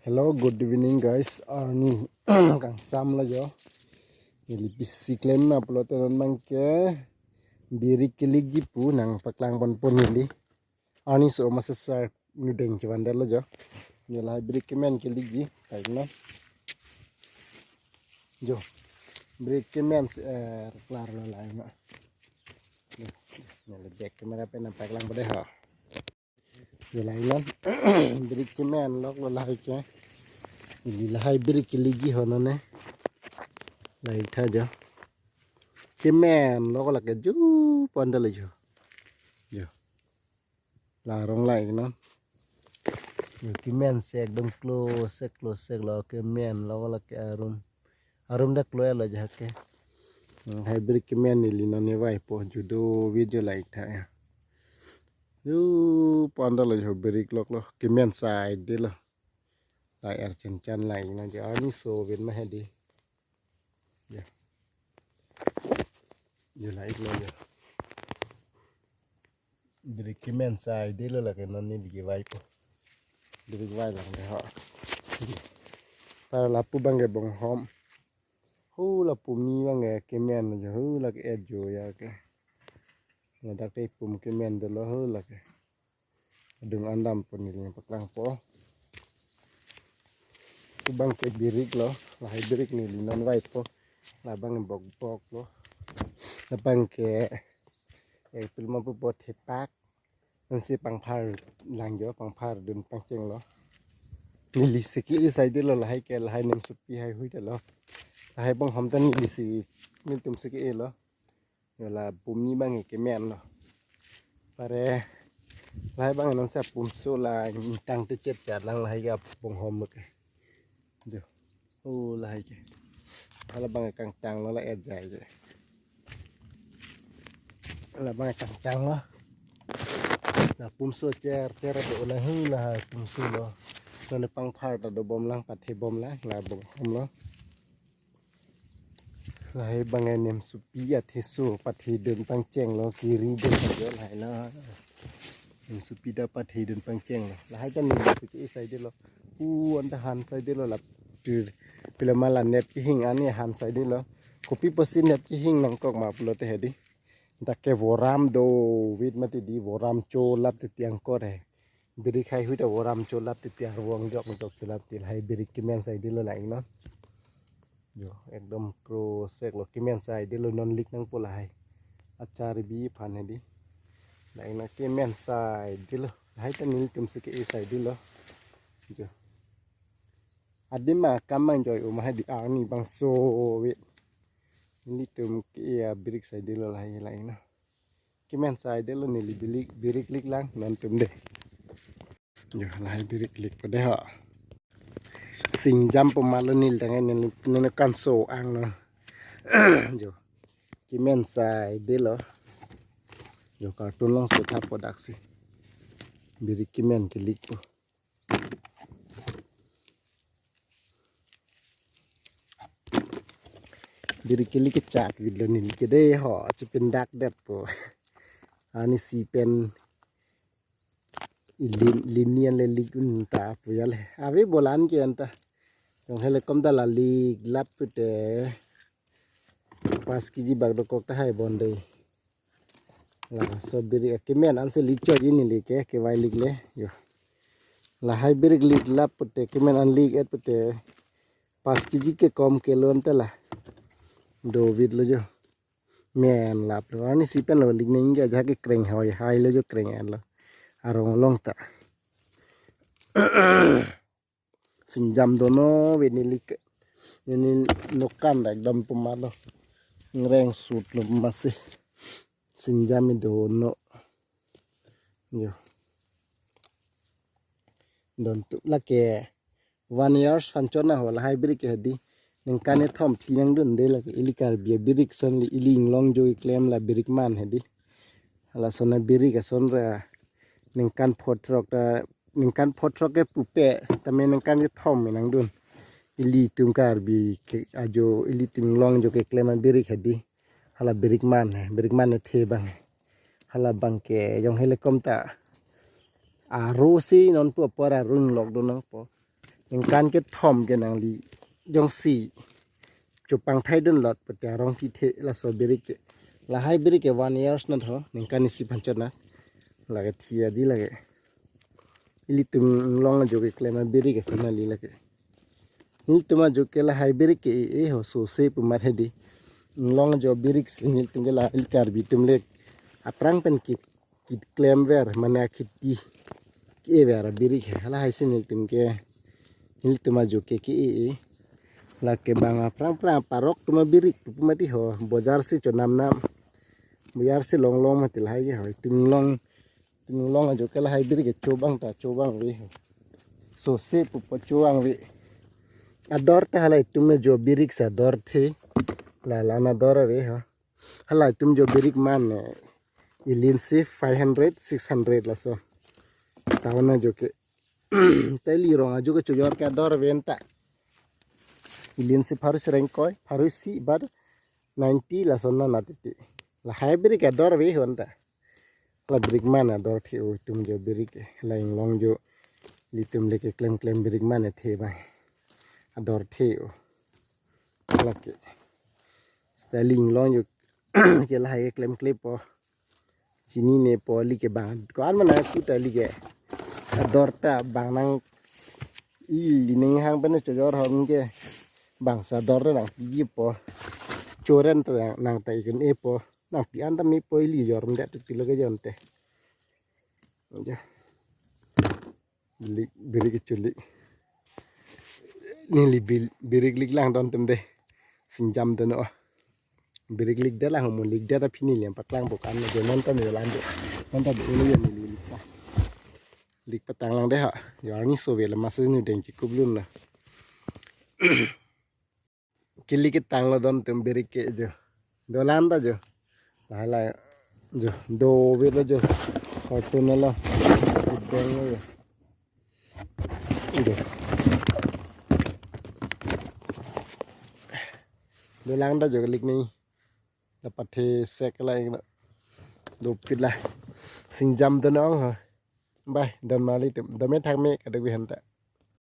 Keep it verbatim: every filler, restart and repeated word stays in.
Hello, good evening guys. Arni kangsamlo jo. Neli pisi klem ma pulote non abangke birik kelikji pu nangpaklang ponpo neli. Arni so masa sar nudeng kevandetlo jo. Neli lahai birik kemen kelikji. Tarik na. Jo. Birik kemen eh klarlo lahai ma. Jo. Neli back camera pen nangpaklangpo dei ho. Jo lahai non. Birik kemen loklo lahai ke. Neli lahai birik kelikji ho non ne. Lahai tha jo. Kemen loklo ke ju pondalo jo. Jo. La rong lahai non. Jo kemen sek dong klo sek klo sek lo kemen loklo ke arum. Arum dak klo lo ja ke. Hmm, lahai birik kemen neli non ne vaipo jo dovit jo lahai tha ya. Ju pondalo jo birik loklo kemen saidetlo. Lahai er chan chan lahai non jo arni so ven ma hedi. Jo. Jo lahai lo jo. Birik kemen saidetlo lake non neli kevaipo. Birik vailang dei ho. Para lapu abangke bonghom. Ho lapu mi abangke kemen jo ho lake et jo ya ke. Ladak te pum kemen dolo ho lake. Adung andampo neli paklangpo. Abangke birik lo, lahai birik neli non vaipo. Labang bokbok lo. Labangke eh pilma pupo thepak. Ansi pangphar lang jo, pangphar dun pangchenglo. Neli seke-e saidetlo lahai ke, lahai nemsopi haihui detlo. Lahai bonghom ta neli si nelitum seke-e lo. Jo la pum ni abangke kemen lo. Pare lahai abang non sa pum so la tang te chet chat lang lahai ke bonghom lo ke. Jo. Oh, lahai ke. Hala abangke kangtanglo la et jai je. Hala abangke kangtanglo. La pum so cher cher do la hu lahai pum so lo. Nonne pangphar ta dobom lang pathe bom lang la bonghom lo. Lahai abangke nemsopi athe so pathe dun pangchenglo kiri dun jo lahai lo. Nemsopi ta pathe dun pangchenglo. Lahai ta neli seke-e saidetlo. U anta han saidetlo la. Tir pila ma la net kehing ani han saidetlo. Kopi pusi net kehing nangkok ma pulote hedi. Dak ke voram dovit mati dei voram cholap titi angkor he. Birik haihui ta voram cholap titi arvong jok jok cholap ti lahai birik kemen saidetlo lahai non. Jo, ekdom kro sek lo kemen saidetlo non lik nangpo lahai. Achar bi phan hedi. Lahai non kemen saidetlo. Lahai ta nelitum seke-e saidetlo. Jo. Adim akam mang joi uma hedi arni bang so ve. Nelitum ke ya birik saidetlo lahai lahai non. Kemen saidetlo neli birik birik lik lang nontum dei. Jo lahai birik likpo dei ho. Singjampo malo neli tangte neli neli kanso ang lo. Jo. Kemen saidetlo. Jo carton along so thapo daksi. Birik kemen kelikpo. Birik kelik kechat video neli ke dei ho, chependakdetpo. Arni si pen ilin linian le lik unta pu ya le. Ave bolan ke anta. Jong hele kom ta la lik lap pute pas kiji bak dokok ta hai bon dei. Laso birik kemen ansi lik chot neli ke kevai lik le. Jo. Lahai birik lik lap pute kemen an lik et pute pas kiji ke kom ke lon ta la. Dovit lo jo. Men lap lo. Arni si pen lo lik neng ke ja ke kreng hoi hai lo jo kreng et lo. Arong long ta. Singjam dono ve neli ke. Neli nokan dak dam pemalo. Ngreng sut lo masi. Singjam dono. Jo. Don tu lake one years fan chot na ho lahai birik ke hedi. Ningkan kethom phli nangdun dei lake ili Karbi abirik ason le ili inglong jo keklem la birik man hedi. Hala ason abirik ason ra ningkan pho throk ta ningkan pho throk ke pupe tame ningkan kethom nangdun. Ilitum Karbi ke ajo ilitum inglong jo keklem abirik hedi. Hala birik man he, birik man athe abang he. Hala abangke jong hele kom ta. Aro si non pu apor arung lok do nangpo. Ningkan kethom ke nangli jongsi chupang thaidun lot pute arong tithe laso birik ke. Lahai birik ke one years na tho, ningkan isi phan chot na. Lake thi adi lake. Ilitum inglong ajo keklem abirik ke sana li lake. Nelitum ajo ke lahai birik ke e, e ho sose pu mat hedi. Inglong ajo birik si nelitum ke la ili Karbi atum le aphrang pen kit, kit klemver mane akhiti ke-ever abirik he. Lahai si nelitum ke, nelitum ajo ke ke e, e. Lake bang aphrang phrang parok atum abirik pu mati ho, bojar si chonam nam. Bojar si longlong mati lahai ke ho. Itum inglong, itum inglong ajo ke lahai birik ke chobang ta chobang ave ho. Sose pupo chobang ave. Ador ta halai itum ajo birik si ador the. La la na ador ave ho. Halai itum ajo birik man, eh, ilinsi five hundred, six hundred laso. Town ajo ke. Ta ili rong ajo ke chojor ke ador ave anta. Ilinsi pharo isi rengkoi, pharo isi bad ninety laso na na titi. Lahai birik ke ador ave ho anta. La birik man ador the-o itum ajo birik ke. La inglong ajo ilitum le keklem klem birik man the bang. Ador the-o. Lake. Styling long ajo ke lahai keklem klepo. Chininepo ili ke bang. Ko-an mana aku ta ili ke. Ador ta bang nang ili ning hang pen chojor hong ke. Bang sa ador ta nangpipo. Choren ta nang, nang ta ikun-epo. Nangpi-an ta mepo ili jor mdet tu pilo ke jonte. Ja. Lik, birik kecho lik. Neli bil, birik lik langdun atum de. Singjam dun o. Birik lik det lang, mo lik det aphi neli paklang bukan de, non ta neli lang de. Non ta de ini ya neli lik ta. Lik patang lang de ha. Ya ni so vela masih ni deng chikup lun na. Kili ketang lo don atum birik ke jo. Dolang ta jo. Lahai la jo. Dovelo jo. Fortuner lo. Ibeng lo jo. Jo. Dolang ta jo lik ni. Dapat he sek la ing. Dopit la. Singjam dun ong ha. Bye. Don mali atum. Dome thak me kadok bihan ta.